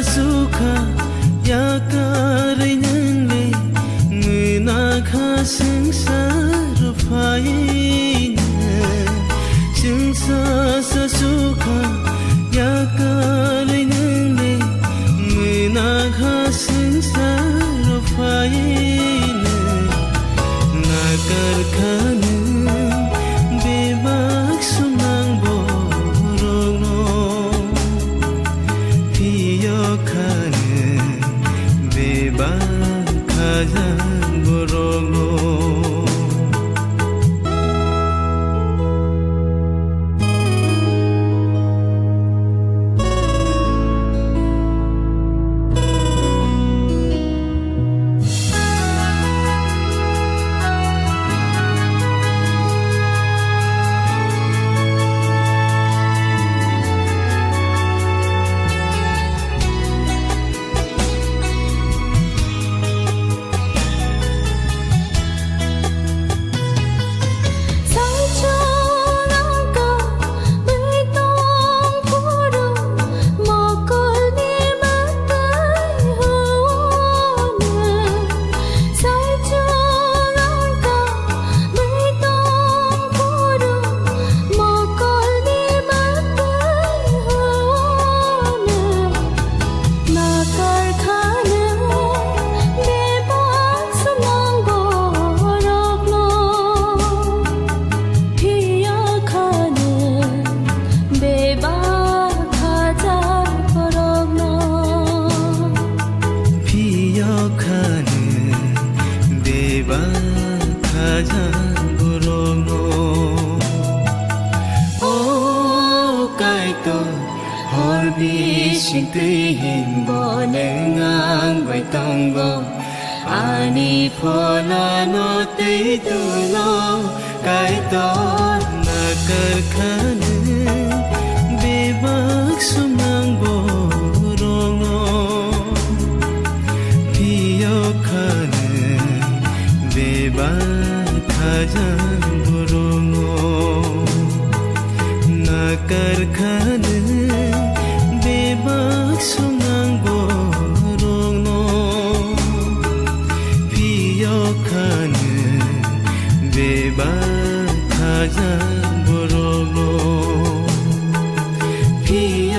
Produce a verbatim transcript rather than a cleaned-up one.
Sukha yakarwi nwng le mwnakha swngchar phaino. Chwngsa sa sukha yakarwi nwng le mwnakha swngchar phaino. Nakarkha nwng bebak sumang borokno, phiyokha nwng bebak khajak borokno. Nakarkha nwng bebak sumang borokno, phiyokha nwng bebak khajak borokno. Phiyokha nwng bebak khajak borokno. O Kaitor, hor bising twi hinbo nwng ang bai tongo. Ani pholano twi dulo, Kaitor, nakarkha nwng bebak sumang borokno. Phiyokha nwng bebak khajak borokno. Nakarkha nwng bebak sumang borokno. Phiyokha nwng bebak khajak borokno. Phi-